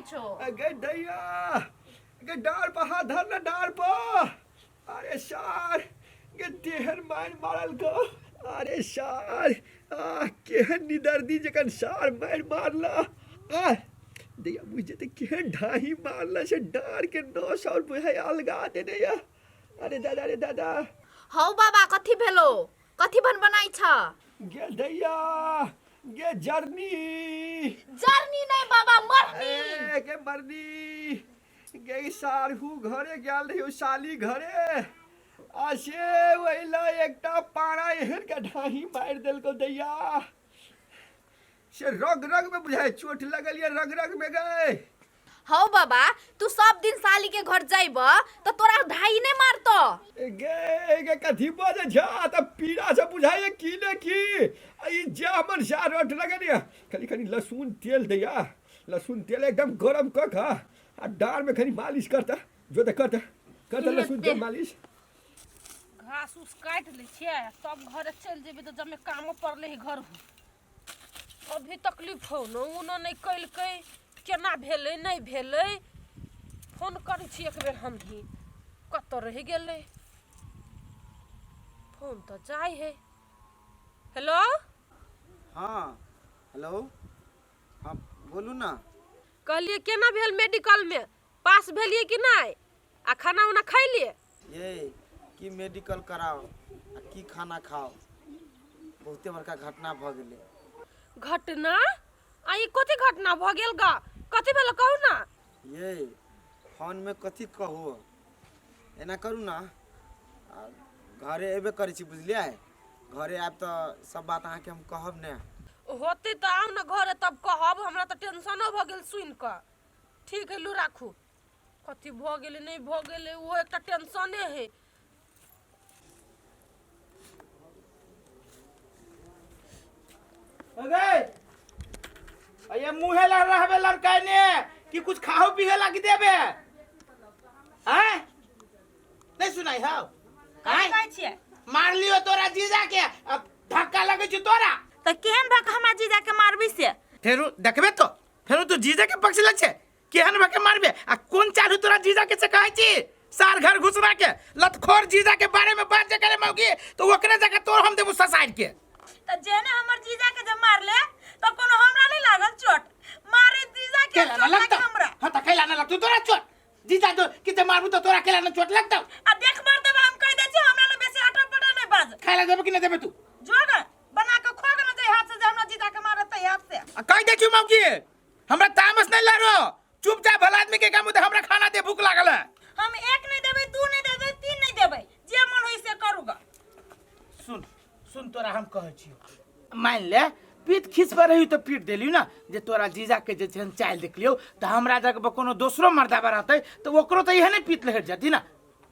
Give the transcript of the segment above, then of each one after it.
छौ। गे दैया, गे डार पर हाथ धर ना डार पर। अरे सार, गे तेहन मारि मारल को। अरे सार, आ केहन निदर्दी जखन सार मारि मारला। आ दैया बुझ जेतै केहन ढाही मारला से डार के नस और बुझाइ अलगा देने या। अरे दादा रे दादा। हौ बाबा, कथी भेलो? कथी बन बनाई छ? गे दैया, गे जरनी। जरनी नहीं बाबा, मरनी। ए गे मरनी, गे सारहू घरे गेल रहियो साली घरे, आ से ओहिला एकटा पारा एहन के ढाही मारि देलको दैया, से रग रग में बुझाय चोट लगल ये रग रग में गए। हौ बाबा, तू सब दिन साली के घर जाइब त तोरा ढाई नहीं मारतो? गे गे कथी बजे झा त पीड़ा से बुझाइए की ने की, आ ई जे हमर सा रोट लगल ये खाली खाली लहसुन तेल दैया, लहसुन तेल एकदम गरम क क आ डार में खाली मालिश करता, जो त करता करता लहसुन तेल मालिश। घास उस काटि लै छियै तब घरे चलि जेबै, तऽ जमे कामो पड़लै है घर। अभी तकलीफ हौ न उ नहि केलकै, केना भेलै नहि भेलै। फोन करै छी एक बेर हमही, कतऽ रहि गेलै? फोन तऽ जाइ है। हेलो। हाँ हेलो, हाँ बोलू ना। कहलियै केना भेल मेडिकलमे, पास भेलियै कि नहि, आ खाना उना खैलियै? ये की मेडिकल कराओ आ की खाना खाओ, बहुते बड़का घटना भऽ गेलै। घटना? आ ई कथी घटना भऽ गेल गा, कथी भेल कहू ना। ये फोनमे कथी कहू, एना करू ना, आ घरे अयबे करै छी बुझलियै, घरे आयब तऽ सब बात अहाँके हम कहब ने। होतै तऽ आउ ने घरे तब कहब, हमरा तऽ टेंशनो भऽ गेल सुनि कऽ। ठीक है, लू राखू। कथी भऽ गेलै नहि भऽ गेलै, ओहो एकटा टेंशने है। अगे ये मुहे लड़ रहबे लड़का ने कि कुछ खाओ पीहे लागी देबे? हैं नहीं सुनाई हौ? कथी कहै छियै? मार लियो तोरा जीजा के, अब धक्का लगे छु तोरा। तऽ केहन भऽ कऽ हमरा जीजा के मारबी से? फेरू देखबे तो, फेरू तू जीजा के पक्ष ले छे। केहन भके मारबे आ कोन चालू तोरा जीजा के से कहै छी? सार घर घुसना के लतखोर जीजा के बारे में बात जे करे मौगी तो ओकरे जगह तोर हम देबू ससार के। त जेने हमर जीजा के जब मारले त कोनो हमरा नहीं लागल चोट, मारे जीजा के केला चोट ना लागे लगतौ हमरा। हां त केला ना लगतौ तोरा चोट? जीजा तो कि जे मारबू तो तोरा केला ना चोट लगतौ? आ देख मार देबा, हम कह दै छी हमरा ले बेसी हटर पटर नहीं बाज। खाय ला देबे कि नहीं देबे तू? जो गे बना के खो गे ना जे हाथ से जे हमरा जीजा के मारत तै हाथ से। आ कह दै छी मौगी हमरा तामस नहीं लड़ो, चुपचाप भला आदमी के काम होते हमरा खाना दे, भूख लागल है। हम एक नहीं देबै, दू नहीं देबै, तीन नहीं देबै, जे मन होई से करूगा। सुन सुन तोरा हम कहै छियो, मान ले पीत खींच पर रही तो पीट देलियो ना, जे तोरा जीजा के जे छन चाल देखलियो तो हमरा जगह पर कोनो दोसरो मर्दाबा रहतै तो ओकरो तो इहे नहीं पीत लहट जाती ना।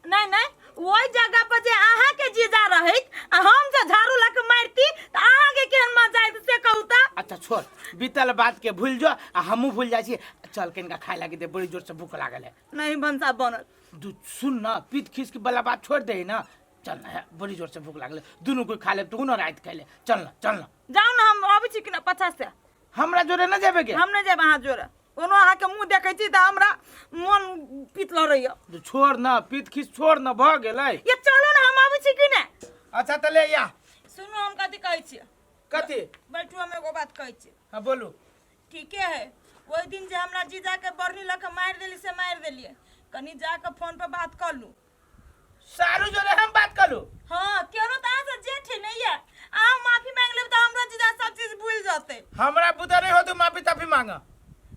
नहीं नहीं, ओहि जगह पर जे अहाँ के जीजा रहैत आ हम जे झाड़ू लऽ के मारती तऽ अहाँ के केहन मजा आयत से कहू तऽ। अच्छा छोड़, बीतल बात के भूल जो आ हमहूँ भूल जाइ छी, चल कनिका खाय लागी दे, बड़ी जोर से भूख लागल है। नहीं भनसा बनल। दू सुन ना, पीत खींच के वाला बात छोड़ दे ना, चल ना, बड़ी जोर से भूख लागल है, दुनू कोई खा ले तू ना रात खा ले, चल ना चल ना। जाउ ना, हम अबै छी कि ना पछा से। हमरा जोरे ना जेबे के? हम नहीं जायब अहाँ जोरे, कोनो अहाँके मुँह देखै छी तऽ हमरा मन पीत लड़ैया। तू छोड़ ना पीत खींच, छोड़ ना, भऽ गेलै। ये चलो ना, हम आबै छी कि ने। अच्छा तऽ ले या। सुनू, हम कथी कहै छी। कथी? बैठू, हम एगो बात कहै छी। हाँ बोलू। ठीके है, ओहि दिन जे हमरा जीजाके बढ़नी लऽ कऽ मारि देली से मारि देलियै, कनि जाकऽ फोन पर बात कऽ लू। सारू जोरे हम बात करू? हाँ, केनो तऽ अहाँ से जेठ है नहीं है, अहाँ माफी मांग लेब तऽ हमरो जीजा सब चीज भूल जतै। हमरा बुते नहीं होतौ माफी ताफी मांग।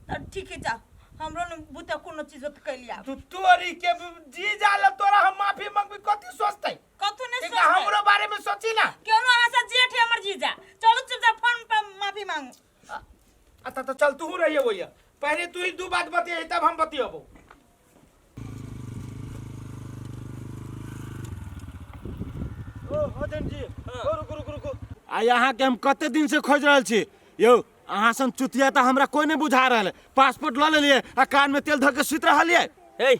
तऽ ठीक है, जा हमरो न बुते कोनो चीज होत कैलिया। तू तोरी के जीजा ल तोरा हम माफी मांगबी कथी सोचतै? कथू नहीं एकरा सोचतै। हमरो बारे में सोची ना। केनो अहाँ से जेठ है हमर जीजा, चलू चुपचाप फोन पर माफी मांगू। अच्छा तो चल तू रहिए वही, पहले तू ही दू बात बतिये तब हम बतियबो। ओ अजन जी, ओ रुकू रुकू रुकू। आ यहाँ के हम कते दिन से खोज रहल छी यौ, अहाँ सन चुतिया तऽ हमरा कोई नहीं बुझा रहल है। पासपोर्ट लऽ लेलियै आ कान में तेल धऽ के सुति रहलियै। हे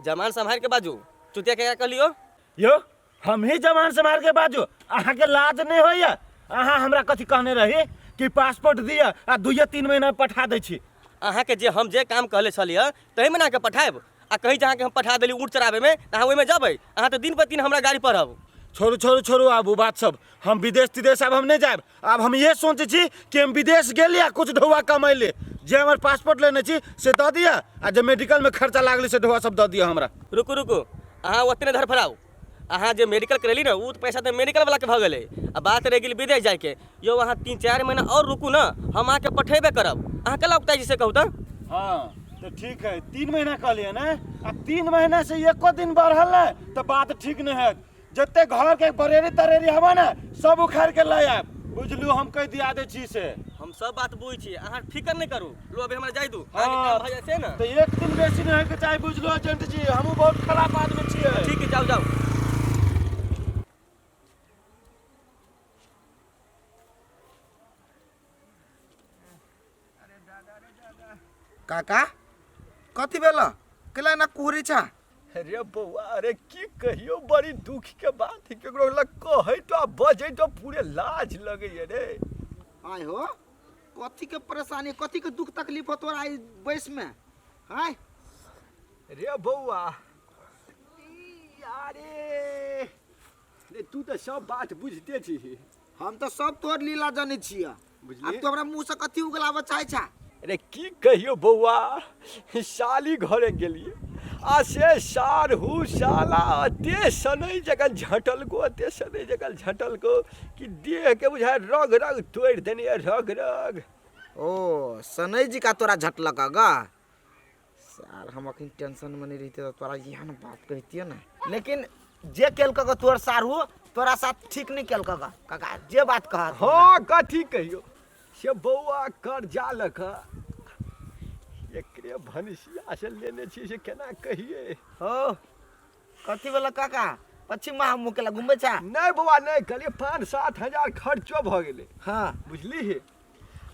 जमान सम्हार के बाजू, चुतिया के कहलियो? यौ हम ही जमान सम्हार के बाजू, अहाँ के लाज नहीं होइया? अहाँ हमरा कथी कहने रही कि पासपोर्ट दिअ आ 2-3 महीना में पठा दै छी। अहाँके जे हम जे काम कहले छलियै ताहिमे ने अहाँके पठायब आ कहीं जे अहाँके हम पठा देली ऊँट चराबैमे तऽ अहाँ ओहिमे जेबै अहाँ तऽ दिन पर दिन हमरा गाड़ी पढ़ब छोड़ू छोड़ू छोड़ू आब ओ बात सब हम विदेश तिदेश आब हम नहि जायब आब हम इहे सोचै छी कि हम विदेश गेली आ कुछ ढौआ कमैली जे हमर पासपोर्ट लेने छी से दऽ दिअ आ जे मेडिकलमे खर्चा लागलै से ढौआ सब दऽ दिअ हमरा रुकू रुकू अहाँ ओतने धरफड़ाउ अहाँ जे मेडिकल करेली ने ओ तऽ पैसा तऽ मेडिकल वाला के भऽ गेलै आ बात रहि गेल विदेश जाइके यौ अहाँ 3-4 महीना आओर रुकू ने हम अहाँके पठेबे करब अहाँ केला उगताइ छी से कहू तऽ हाँ तो ठीक है 3 महीना कहलिए ने आ 3 महीना से एको दिन बढ़ल ने तो बात ठीक नहीं है जते घर के बरेरी तरेरी हवा ने सब उखाड़ के ले आयब बुझलू हम कह दिया दे छी से हम सब बात बुझै छी अहाँ फिकर नहि करू लो अभी हमरा जाय दू अहाँके काम भऽ जाइ छै ने तो एक दिन बेसी नहीं होके चाही बुझलू एजेंट जी हमहूँ बहुत खराब आदमी छियै ठीक है जाउ जाउ काका कथी भेल केला एना कुहरी छा अरे बौआ अरे की कहियो बड़ी दुख के बात है केकरो लग कहै तो आ बजै तो पूरे लाज लगैया रे आय हो कथी के परेशानी कथी के दुख तकलीफ हो तोरा ई वयस में आय रे बौआ ई अरे रे तू तऽ सब बात बुझते छी हम तऽ सब तोहर लीला जानै छियै बुझलियै? आब तू हमरा मुँह से कथी उगलाबऽ चाहै छा अरे की कहियो बौआ साली घरे गेलियै आ से सारहू साला अते सनै जगह झटलको अते सनै जगह झटलको कि देहके बुझाय रग रग तोड़ि देने यऽ, रग रग ओ सनै जी का तोरा झटलक गा सार हम अखन टेंशन में नहीं रहते तो तोरा एहन बात कहतियै ने लेकिन जे केलक ग तोहर सारू तोरा साथ ठीक नहीं केलक ग काका जे बात कह हाँ कथी कहियो से बौआ कर्जा लऽ कऽ एकरे भनसिया से लेने छी से केना कहिए हो कथी वाला काका पश्चिम माह मुँह केला घुमबै छा नहि बौआ नहि कहलियै 5-7 हजार खर्चो भऽ गेलै हाँ बुझली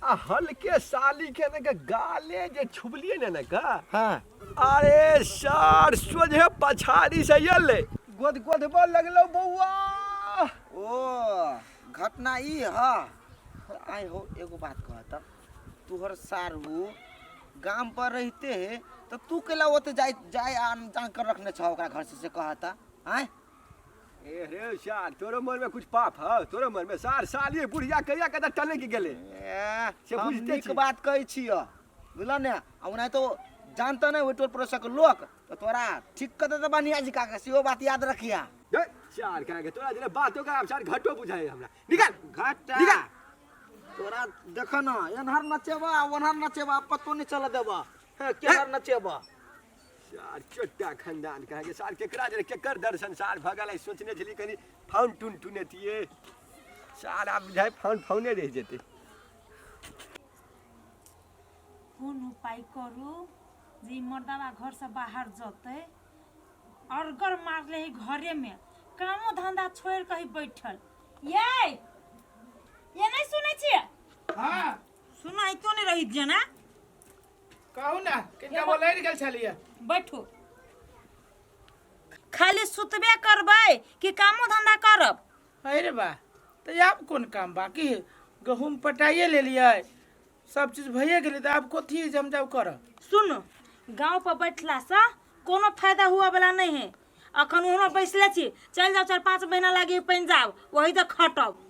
आ हल्के साली के ने के गाले जे छुबलिए ने ने का हाँ अरे सर सोझे पछाड़ी से एलै गोद गोदबऽ लगलो बौआ ओ घटना ई ह आइ हो एगो बात कह त तोहर सारू गाम पर रहिते है तो तू केला ओते जाय जाय आन जान कर रखने छह ओकरा घर से कहता आय ए रे सार तोरो मन में कुछ पाप है तोरो मन में सार साली बुढ़िया कहिया कदा टले के गेले ए, से हम बुझते नीक छी। बात कहै छिय बुझल ने आ ओना तो जानता नहीं ओहि टोल पड़ोसक लोक तो तोरा ठीक कर देता बढ़िया जी काका सेहो बात याद रखिया ए, सार कह के तोरा जेना बातो का सार घटो बुझाए हमरा निकल घाटा निकल तोरा देख न एन्हर नचेबा ओन्हर नचेबा पतो नहीं चल देबा केहर नचेबा सार चोटा खानदान कह के सार केकरा जे केकर दर्शन सार भगल है सोचने छली कनी फाउन टून टूनेतिए सार आब बुझाए फाउन फाउने रहि जेतै कोन उपाय करू जे ई मर्दाबा घरसँ बाहर जतै अरगर मारले है घरेमे कामो धंधा छोड़ि कऽ ही बैठल ये ये नहि सुनै छियै हाँ सुनाइतो नहि रही जेना कहू ने किनका बोलै गेल छलियै बैठू खाली सुतबे करबै कि कामो धंधा करब अरे बा तऽ आब कोन काम बाकी है गहूम पटाइए लेलियै सब चीज भइए गेलै तऽ आब कथी जमजाव करब सुन गाँव पर बैठलासँ कोनो फायदा हुआ वाला नहीं है अखन ओहनो बैसले छी चलि जाउ 4-5 महीना लागी पंजाब वही तऽ खटब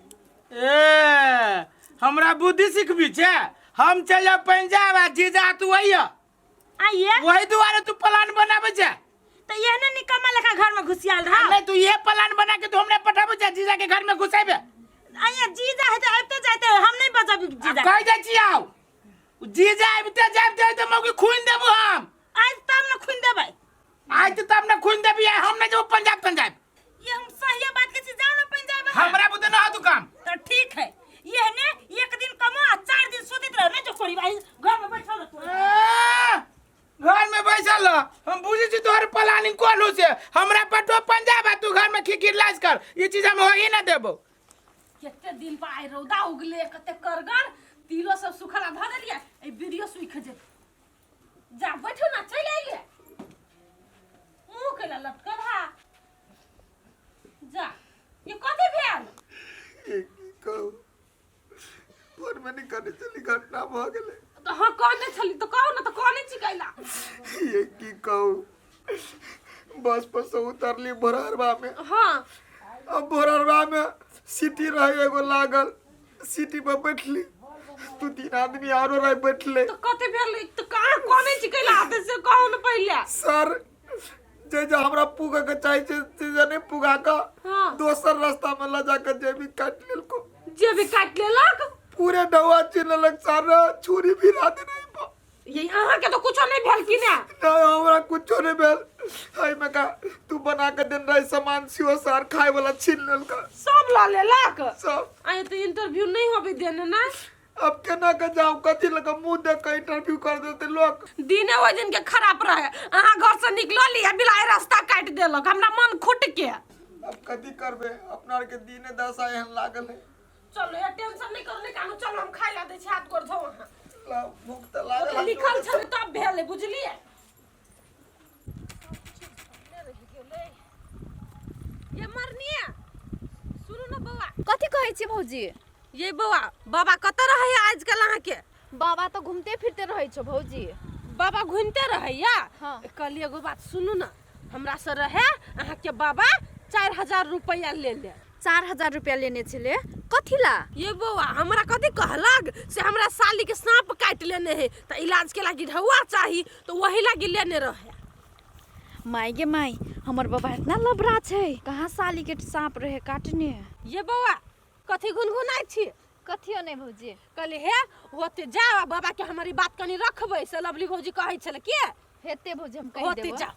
ए हमरा बुद्धि सिखबी छै हम चल जाब पंजाब आ जीजा तू अइया आइए वही दुआरे तू प्लान बनाबै छै तऽ एहने निकम्मा लेखा घर में घुसियाल रहा नहीं तू ये प्लान बना के तू हमरा पठाबै छै जीजा के घर में घुसेबे आइए जीजा है तऽ आबिते जाइते हम नहीं बजब जीजा कहि जाइ छी आउ जीजा आबिते जाइते तऽ मौकी खून देबो हम आज तब ने खून देबै आज तऽ तब ने खून देबी हम नहीं जेबो पंजाब पंजाब ये हम सही बात के छी जाओ ना पंजाब हमरा बुते ना तू काम तो ठीक है ये ने एक दिन कमा 4 दिन सुतित रह नहीं जो कोरी भाई घर में बैठल रह तू। घर में बैठल रह हम बुझै छी तोहर प्लानिंग कोन हो से हमरा पटो पंजाब आ तू घर में खिखिर लाज कर ई चीज हम होई ना देबो कते दिन पर आइ रौदा उगले कते करगर तिलो सब सुखला धऽ देलियै एहि बीड़ियो सुखि जेतै जा बैठू ना चलि अइले मुँह कैला लटकल हा जा ये कथी भेल की कहू फोन में नहीं करने चली घटना भऽ गेलै तऽ हाँ कहने छली तऽ कहू ने तऽ कहने छी कैला। ये की कहू, बस पर से उतरली भोरहरबा में। हाँ। अब भोरहरबा में सीटी रहे एगो लागल, सीटी पर बैठली, दू तीन आदमी आरो रहे बैठले। तऽ कथी भेलै? तऽ कहाँ कहने छी कैला आते से कहू ने पहिले। सर जे जे हमरा पुगे के चाही छै से जे नहि पुगा के हाँ। दोसर रास्ता में लऽ जाके जेबी काटि लेलको। जेबी काटि लेलक? पूरे डौआ चिन्ह लेलक सर, छुरी भी रात नहीं पा। ये अहाँ के तो कुछो नहीं भेल कि ने? नहीं, हमरा कुछो नहीं भेल। एहि में का तू बना के देन रही सामान सियो सर खाए वाला छीन लेलक। सब लऽ लेलक? सब। आइ तो इंटरव्यू नहीं होबे देने ना? अब केना के जाऊं, कथी लगा मुंह देख के इंटरव्यू कर देते लोग। दिने ओहि दिन के खराब रहे, अहाँ घर से निकलली आ बिलाइ रास्ता काटि देलक, हमरा मन खुट के। अब कथी करबे, अपना आर के दिने दशा एहन लागल है। चलो ये टेंशन नहीं करू, नहीं कानू, चलो हम खाइ ला दै छी, हाथ गोड़ धो अहाँ। ला, भूख तऽ लागल ओतऽ है। लिखल छलै तब भेलै, बुझलियै? ये मरनिया सुनू ने बौआ। कथी कहै छी भौजी? ये बौआ, बाबा कतऽ रहैया आजकल अहाँके? बाबा तऽ घूमते फिरते रहै छौ भौजी। बाबा घूमते रहैया? हाँ। कहलियै एगो बात सुनू ने, हमरा से रहे अहाँके बाबा 4000 रुपैआ ले ले। 4000 रुपया लेने छलै कथी ला? ये बौआ, हमरा कथी कहलक से हमरा साली के सांप काटि लेने है तऽ इलाज के लागी ढौआ चाही, तऽ वही लागी लेने रहे। माय गे माय, हमर बाबा इतना लबड़ा छै, कहाँ साली के सांप रहे काटने। ये बौआ, कथी गुनगुनाइ छी? कथियो नहि भौजी। कहली हे होते जाओ आ बाबा के हमारी बात कनी रखबै से लवली भौजी कहै छलै के हेते भौजी, हम कहि होते देबो। जाओ।